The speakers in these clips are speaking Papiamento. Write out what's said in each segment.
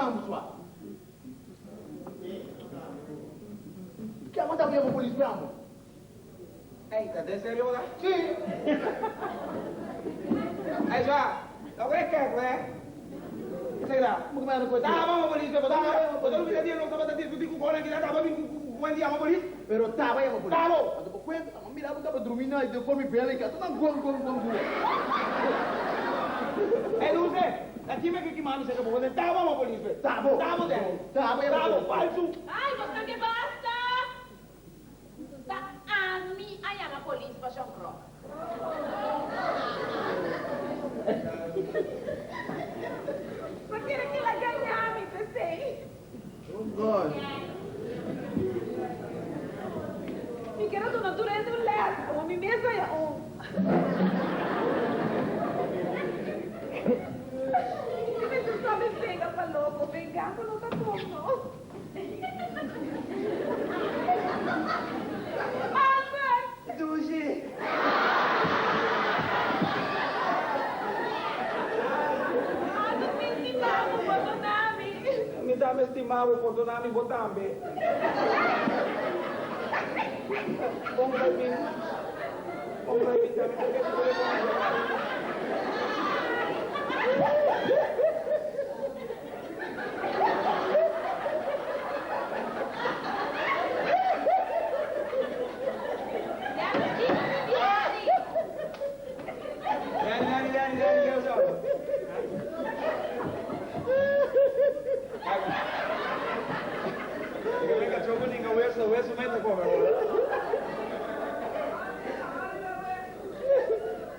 amo swa. Ke manda bo yama polis pe amo? Ey, ta den serio bo ta? Si! Ey, swa, no kere kek, we. Esaki ta. Bo ke manda koe Taba yama polis pe, bo ta bo ta lubida dia nos tabata diskuti ku konan kila taba bin ku Wendy yama polis? Pero taba yama polis. Tabo! Anto bo kuenta, tama mira bo taba drumi na de forma bela i ka ta nan guan guan guan guan. Ey, Dulce, ta kime ke kima mi seka bo? Bo taba yama polis pe. Tabo! Tabo den. Taba yama Tabo, polis. falsu! Ay, bo sa ke basta! Ta ami a yama polis pa Shon Croc. Bo kere ke la gaña mi p'esei? Oh God. Mi kere duna tur hende un les, como mi mes haya un. Mi mester sa mi pega pa loco, vengansa no ta bon no. Albert! Dushi! Albert, mi stima bo, pordona mi. Mi tambe stima bo, pordona mi bo tambe. Kon bai bin? Kon bai bin tambe? Por ke bo telefon?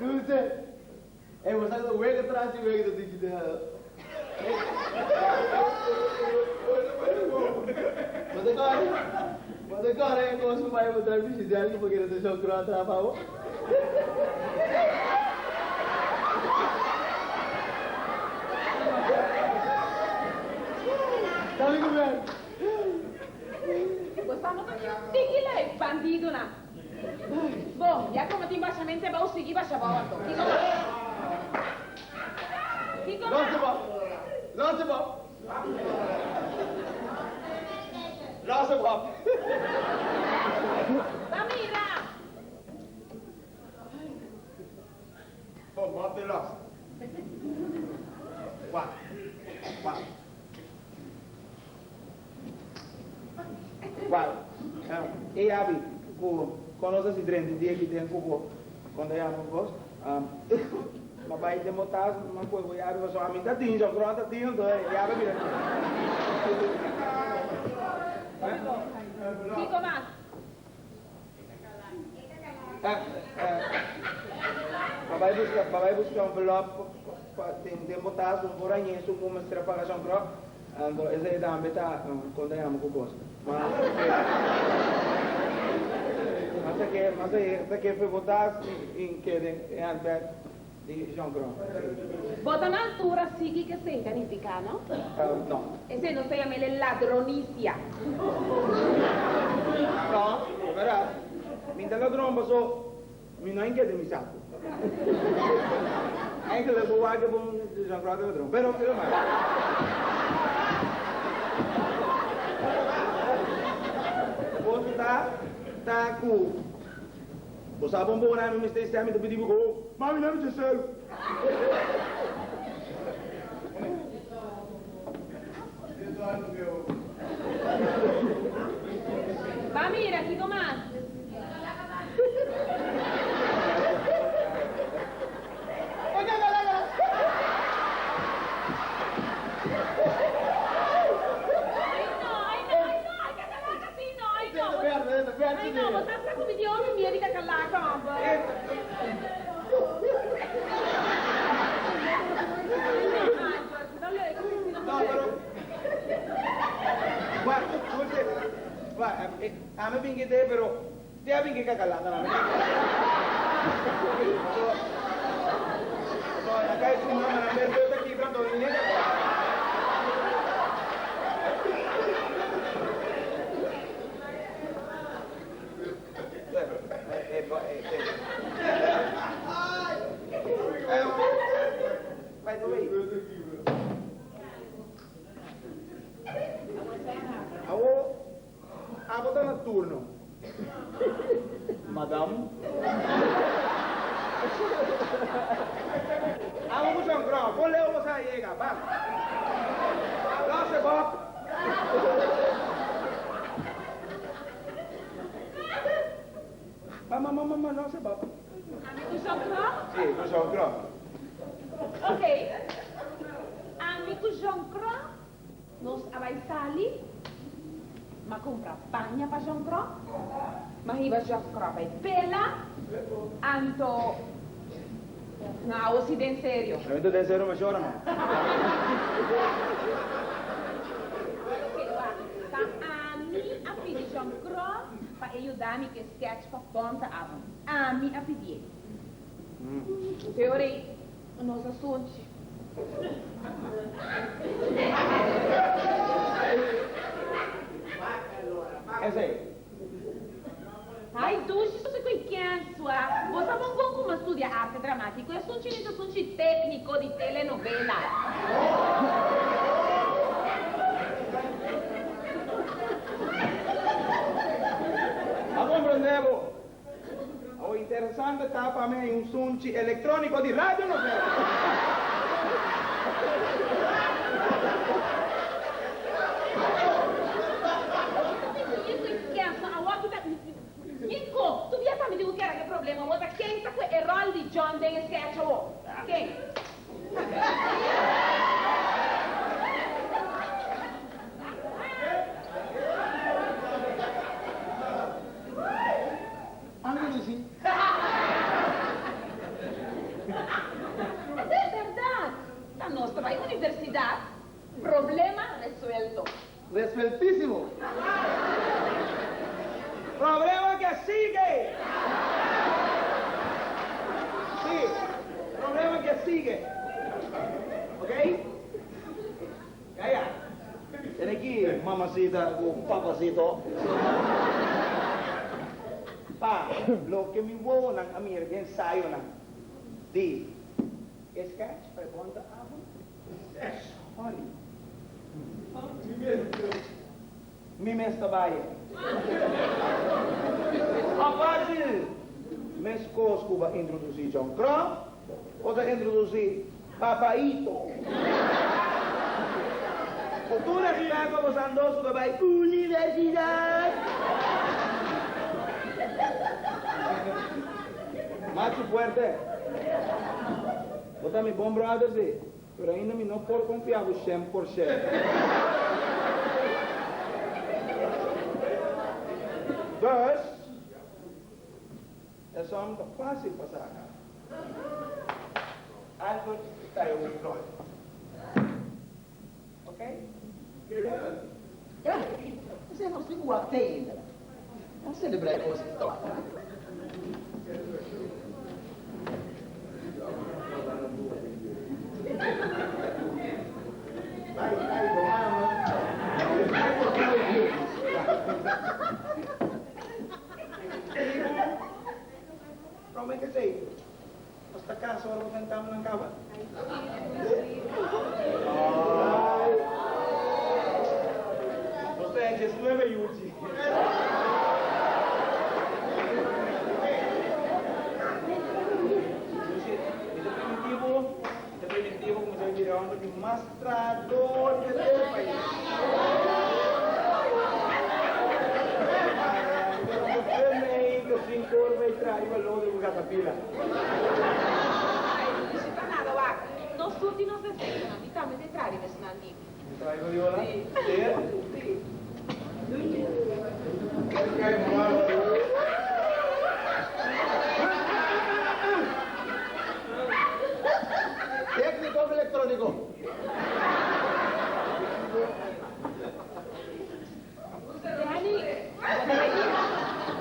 Dulce. Ey, bo sa ku ta wega tras di wega ta diki den hel. Bo ta kore, bo ta kore e kos ku bai bo trae frigider ku bo kere ta shon kro atra pa bo. Dale ku ber. Bo sa no ta ni un tiki leuk, bandidonan. Bon, ya como tin bashamente bou, sigui basha bou anto. Kiko mas? Kiko mas? Los abou. Los abou. Los abou. Ba mira! Bon, mop de los. Wak. Wak. Wak. E yabi ku kon nos a si drenta dia ki den ku bo kon ta yama bos. Ma bai den bo tas ma koe bo yabi pasobra ami ta tin so grond ta tin anto e yabi bira. Kiko mas? Ma bai buska ma bai buska envelop pa den bo tas bo por haña esun ku mester a paga son grond. Anto esei tambe ta kon ta yama ku kos. Ma mas a ke mas a ke fe bo tas i kede e handbag di Jean Cron. Bo ta na altura sigui ke esei ta nifiká, no? No. Esei nos ta yama el ladronisia. No, verás, mi ta ladron paso mi no a kede mi saku. Eigenlijk bo wak bo Jean Cron ta ladron, pero pero mas. Bo ta ta ku. Bo sa bon bon ami mester esei ami ta pidi bo ku mami na mi chesel. Ba mira kiko mas. Ai no, ai no, ai no, ai kakalaka si no, ai no. Ai no, bo ta sa ku mi di hopi miedu di kakalaka homber. Ai no, Albert, ta leuk si no. No, pero Wak, Dulce, wak, ami bin kite pero te a bin ke kakalaka na mi. So, so, acá es un mama na merdo ta kibra anto ni ta. By the way. Madam. Amo ku John Crow, kon leu bo sa yega? Bam. Los e bok. Bam, bam, bam, bam, los e bok. Ami ku John Crow? Si, ku John Crow. Ok. Ami ku John Crow Nos a bai sali, m'a kumpra paña pa John Krò, m'a hiba John Krò bai pela, anto no awo si den serio. Mi ta den serio mashora man. Oke, wak, ta ami a pidi John Krò pa e yuda mi ku e sketch pa Bonta Avond. Ami a pidié. Peor ei. Nos a sunchi. Esei. Ai dushi su ku i kensua. Bo sa bon bon ku mi a studia arte dramatiko. E sunchi mi ta sunchi tekniko di telenovela. A komprendé bo. Awo interesante ta pa mi un sunchi electronico di radio novela. Nico, tu bia tambe di ku kera ke problema bo ta ken ta ku e rol di John den e sketch awo? Ken? Ango di si. E berdad, ta nos ta bai universidad, problema resuelto. Resueltísimo. Problema que sigue. Sí, problema que sigue. Ok? Calla. Tene aki mamacita cu papacito. Pa loke mi wowonan a mira den ensayonan di e sketch pa e bonta avond. Sorry. Mi mes ta bai. Apache! Mescos cu bo a introduci John Crow, bo ta introduci Papaito. Cu tur respet pa bosan dos cu ta bai universidad. Machu fuerte. Bo ta mi bon brother si. Pero ainda mi no por confia bo shen por shen. Dus, e som ta facil pa saca. Albert ta e hoofdrol. Ok? Ya, esei nos tin cu wak te ainda. Nos celebra e cos aki toch. Prome ke esei, nos ta kasa ora bo tentamo nan kaba. Nos ta e diesnuebe yuchi. Yuchi, mi ta primintí bo, mi ta primintí bo ku mi ta bira e hòmber di mas trahador di henter e pais. Ai, no bishita nada, wak. Nos tur tin nos defectonan, mi tambe ta e traha riba esnan di mi. Sí. Sí. Técnico of electrónico? Danny, bo ta bira,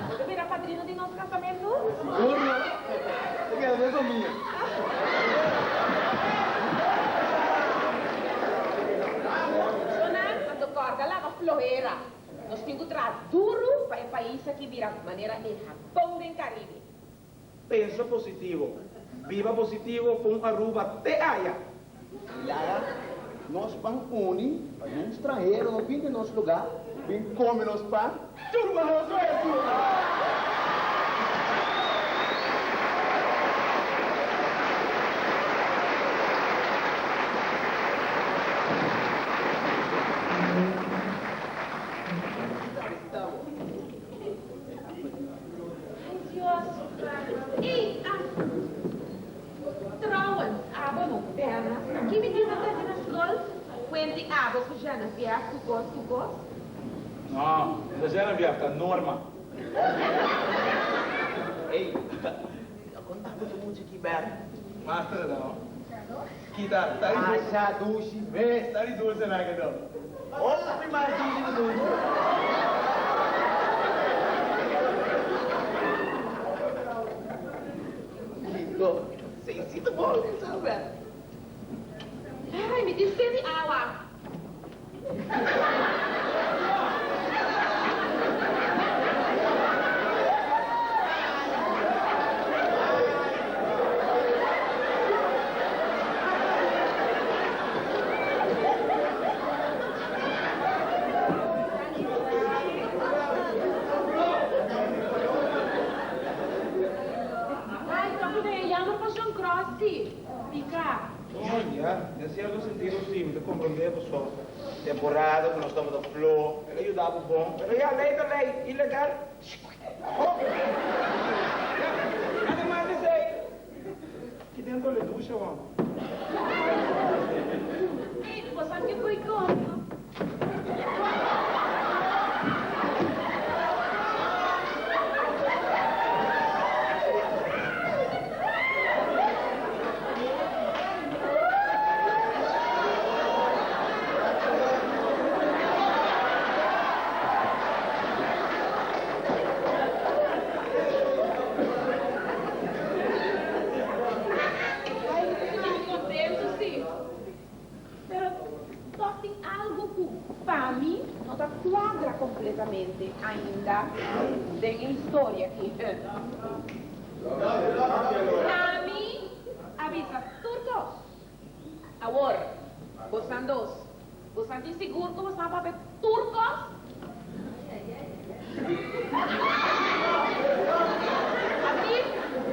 bo ta bira padrino di nos casamentu? Sigur no. Ta keda den famia. Muchonan, anto corda laba flohera. Nos tin cu traha duru pa e pais aki bira manera e Japon den Caribe. Pensa positivo, biba positivo pon Aruba te aya. Lara, nos ban uni pa niun stranhero no bin den nos lugar. Bin come nos pan, turba nos wesu! Ay Dios! Ey, ah! Trouwens, abo no pena. Ki mi tin ta trece na school? Cuenti abo cu Geneviève cu cos cu cos? No, no ta Geneviève, ta Norma. Ey, mi a conta bo ta mucha ki bek. Master ta no. Kita, ta di dulce. Masha dushi mes. Ta di dulce na ke do. Hopi mas dushi ku dulce. Kiko, seisito bo tin sa bek. Ay, mi tin sed di awa. Ay, toki ta e jammer pa John Crosby. Pica. Oh ya, den cierto sentido si, mi ta comprende paso temporada cu nos tabata flo, el a yuda bo bon, pero ya, ley ta ley, ilegal, ho! Ya, ademas di esey, ki dentro le ducha ho. Ey, bo sa ke koe conto? Ay, contento sí. Pero tòg tin algu ku pa mi no ta kuadra kompletamente ainda den e historia aki. Ami a bisa tur kos. Awor, bosan dos, bosan tin sigur ku bosan a papia tur kos? Abrir?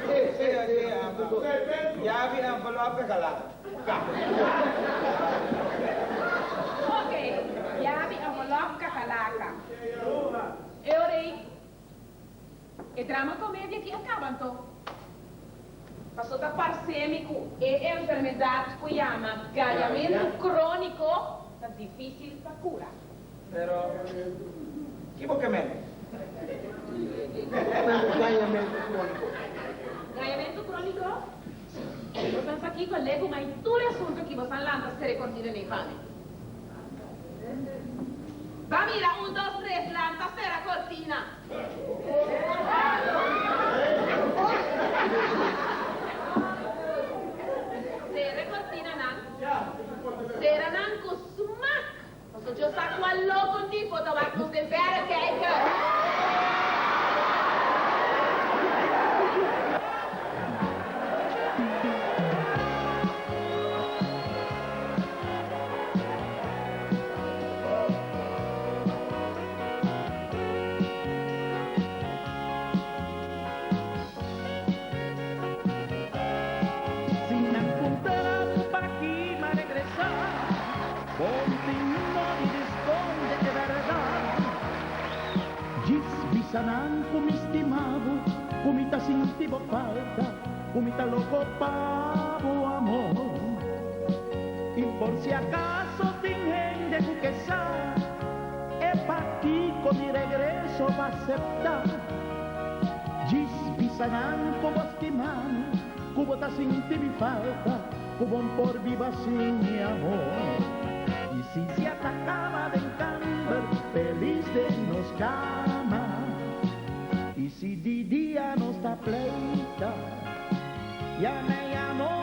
Sí, sí, sí, yabi envelop regalá. Ok, yabi envelop kakalaka. E ora ei, e drama comedia aki a caba anto. Paso ta parce mi cu e enfermedad cu yama gayamento cronico ta dificil pa cura. Pero, ki bo ke men? Gayamento cronico. Gayamento cronico? Bosan sa kiko legu mai tur e asunto ki bosan lanta sere cortina nei pa mi. Ba mira un dos tres lanta sera cortina. Sera e cortinanan. Sera nan cu smak. Pasobra yo sa cual loco tipo ta wak nos den verrekijker. Si nan puntra bo paki m'a regresá, bo tin nodi di skonde e bèrdat. Djis bisa nan ku mi stima bo, ku mi ta sinti bo falta, ku mi ta loko pa bo amor. I por si akaso tin hende ku ke sa, e pakiko mi regreso bo aseptá. Djis bisa nan ku bo stima mi, ku bo ta sinti mi falta, ku bon por biba sin mi amor. I si si a ta kaba den kamber, felis den nos kama. I si di dia nos ta pleita, ya mei amor.